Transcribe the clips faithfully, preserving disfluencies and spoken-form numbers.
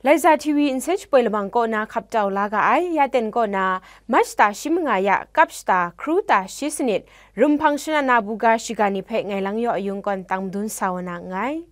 Laiza T V nsen shapoi lamang kaw na hkap tau la ga ai, ya ten kaw na, March ta shi manga ya, kap shata, hkru ta shi sanit, Rumhpang Shana na buga shiga ni hpe ngai lang yaw ayung kawn tang madun sa wa na nngai.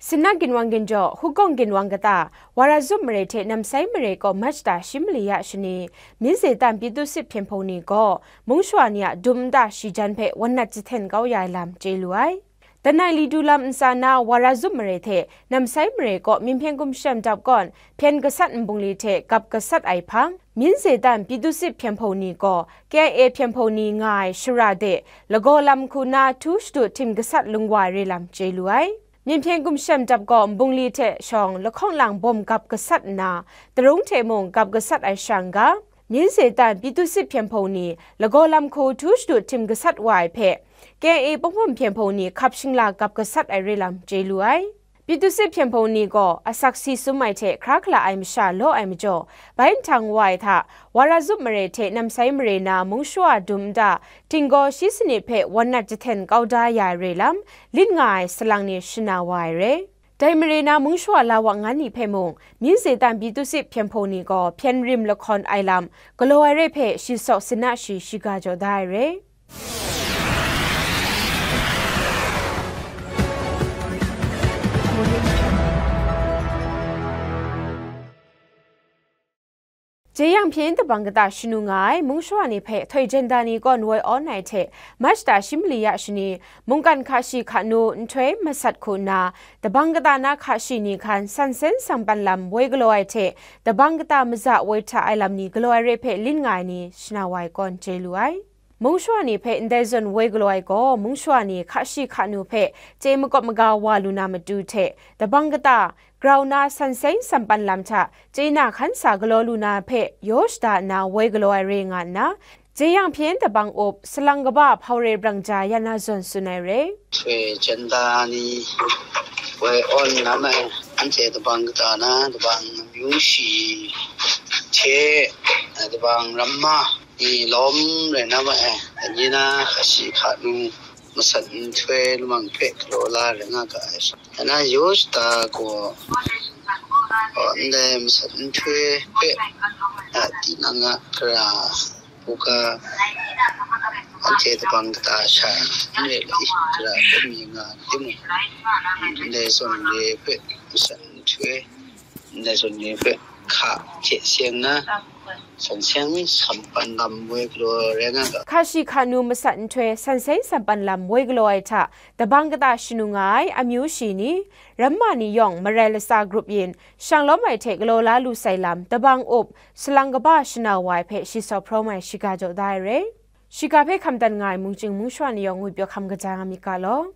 Sinna ginwang ginjaw, Hukawng ginwang kata, Wara Zup mare hte Namsai mare kaw March ta shi mali ya shani, Minze Tan Pyi Tu Sip Hpyen Hpung ni gaw, mung shawa ni a dum nta shi jan hpe wan nat jahten kau ya ai lam chye lu ai. Danai li du lam ntsa na Wara Zup mare hte Namsai mare kaw Myinhpyen Gumshem Dap Kawn hpyen gasat nbungli hte gap gasat ai hpang, Minze Tan Pyi Tu Sip Hpyen Hpung ni gaw K I A Hpyen Hpung ni nga ai shara de lagaw lam hku na htu shadu htim gasat lung wa ai re lam chye lu ai. Myinhpyen Gumshem Dap Kawn nbungli hte shawng lahkawng lang bawm gap gasat nna, tarung hte mung gap gasat ai shang ga, Minze Tan Pyi Tu Sip Hpyen Hpung ni lagaw lam hku htu shadu htim gasat wa ai hpe, K I A Pawng Hpawm Hpyen Hpung ni hkap shingla gap gasat ai re lam chye lu ai. Pyi Tu Sip Hpyen Hpung ni gaw asak si sum ai hte hkra hkala ai masha law ai majaw, bai nhtang wa ai hta, Wara Zup mare hte Namsai mare na mung shawa dum nta, tinggaw shi sanit hpe wan nat jahten kau da ya ai re lam, lit nga ai salang ni shana wa ai re. Dai mare na mung shawa la wa ngan ni hpe mung, Minze Tan Pyi Tu Sip Hpyen Hpung ni gaw hpyen rim lahkawn ai lam, galaw ai re hpe shi sawk sinna shi shiga jaw da ai re. Jeyang hpyen dabang kata shanu nga ai mung shawa ni hpe htoi jenda ni kawn woi awn ai hte, March ta shi mali ya shani, mungkan hka shi hka nu nhtoi masat hku nna, dabang kata na hka shi ni hkan sansen sampan lam woi galaw ai hte, dabang kata maza woi hta ai lam ni galaw ai re hpe lin nga ai ni shana wa ai kawn chye lu ai. Mung shawa ni hpe ndai zawn woi galaw ai gaw, mung shawa ni hka shi hka nu hpe chye makawp maga wa lu na matu hte, dabang kata, grau na sanseng sampan lam hta chye na hkan sa galaw lu na hpe yaw shada nna woi galaw ai re nga nna, jeyang hpyen dabang up, salang kaba hpau re brang ja ya na zawn tsun ai re. Htoi jenda ni woi awn na ma ai, anhte dabang kata na, dabang amyu shi hte, dabang ramma ni lawm rai na ma ai, anyi na hka shi hka nu masat nhtoi lamang hpe galaw la rai nga ga ai. Ana yaw shada gaw, ndai masat nhtoi hpe, a, tinang a gara u ga, anhte dabang kata sha n rai lai, gara hpe mi nga timung, ndai zawn re hpe masat nhtoi, ndai zawn re hpe hka hte seng na, sanseng sampan lam woi galaw rai nga ga. Hka shi hka nu masat nhtoi sanseng sampan lam woi galaw ai hta, dabang kata shanu nga ai amyu shi ni, ramma ni yawng marai latsa grup yin, shang lawm ai hte galaw la lu sai lam, dabang up, salang kaba shana wa ai hpe shi sawp hprawm ai shiga jaw da ai re. Shiga hpe hkam dan nga ai mungchying mungshawa ni yawng ngwipyaw hkam kaja nga myit ga law.